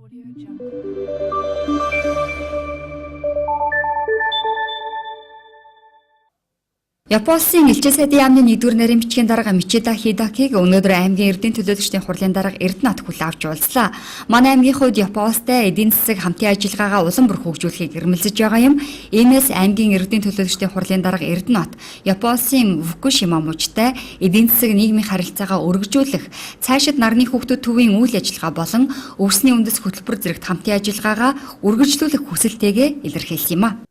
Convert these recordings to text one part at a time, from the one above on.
Audio Jungle. Япон улсын элчин сайдын яамны нэгдүгээр нарийн бичгийн дарга Мичида Хидакиг өнөөдөр аймгийн эрдэнэ төлөөлөгчдийн хурлын дарга Эрдэнэт хүлээн авч уулзлаа. Манай аймгийн хувьд Япон улстай эдийн засаг хамтын ажиллагаагаа улам бүр хөгжүүлэхийг эрмэлзэж байгаа юм. Иймээс аймгийн эрдэнэ төлөөлөгчдийн хурлын дарга Эрдэнэт Япон улсын Фукушима мужтай эдийн засаг нийгмийн харилцаагаа өргөжүүлэх, цаашид нарны хүүхдүүд төвийн үйл ажиллагаа болон өвсний үндэс хөтөлбөр зэрэгт хамтын ажиллагаагаа үргэлжлүүлэх хүсэлтэйгээ илэрхийлсэн юм а.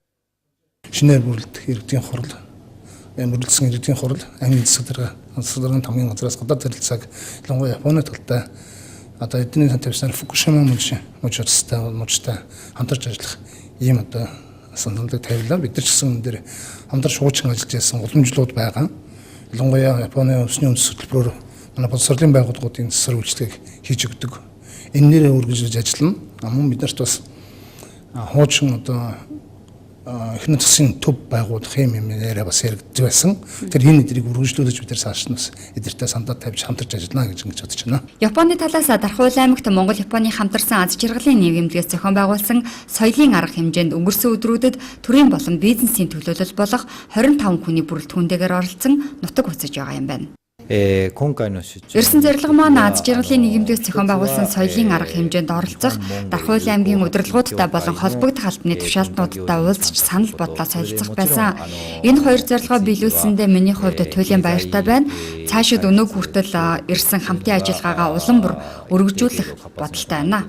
Шинээр бүрэлдэх иргэдийн хурал, бүрэлдсэн иргэдийн хурал аймгийн засаг дарга засаг даргын хамгийн газраас гадаад харилцааг ялангуяа Японы талтай одоо эдний тавьснаар Фукушима мужтай хамтарч ажиллах ийм одоо саналыг тавилаа. Бид нар ч гэсэн энэ дээр хамтарч хуучин ажиллаж байсан уламжлууд байгаа. Ялангуяа Японы өвсний үндэс хөтөлбөрөөр манай боловсролын байгууллагуудын засвар үйлчлэгийг хийж өгдөг. Энэ нэрээ үргэлжлэж ажиллана. Мөн бид нарт бас хуучин одоо эхнэр засгийн төв байгуулах юм яриа бас яригдж байсан. Тэр энэ эдрийг үргэлжлүүлж бид нар цааш нь бас эдэртэй сандаа тавьж хамтарч ажиллана гэж ингэж бодож байна. Японы талаас Дархуйл аймагт Монгол Японы хамтарсан аз жаргалын нийгэмлэгээс зохион байгуулсан соёлын арга хэмжээнд өнгөрсөн өдрүүдэд төрийн болон бизнесийн төлөөлөл болох 25 хүний бүрэлдэхүүнтэйгээр оролцсон нутаг буцаж байгаа юм байна. Ирсэн зорилго маань аз жаргалын нийгэмлэгээс зохион байгуулсан соёлын арга хэмжээнд оролцох Дархуйл аймгийн удирдлагуудтай болон холбогдох албаны тушаалтнуудтай уулзч санал бодлоо солилцох байсан. Энэ хоёр зорилгоо биелүүлсэндээ миний хувьд туйлын баяртай байна. Цаашид өнөөг хүртэл ирсэн хамтын ажиллагаагаа улам бүр өргөжүүлэх бодолтой байна.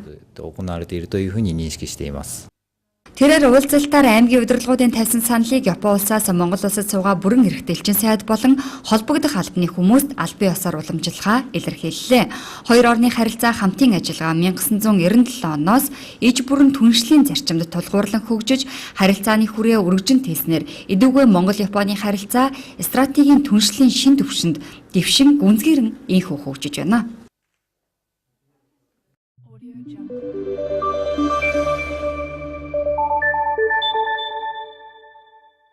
Тэрээр уулзалтаар аймгийн удирдлагуудын тавьсан саналыг Япон улсаас Монгол улсад суугаа бүрэн эрхтэй элчин сайд болон холбогдох албаны хүмүүст албан ёсоор уламжлахаа илэрхийллээ. Хоёр орны харилцаа хамтын ажиллагаа 1997 оноос иж бүрэн түншлийн зарчимд тулгуурлан хөгжиж, харилцааны хүрээ өргөжин тэлснээр эдүүгүй Монгол Японы харилцаа стратегийн түншлийн шин түвшинд дэвшин гүнзгийрэн инхүү хөгжиж байна.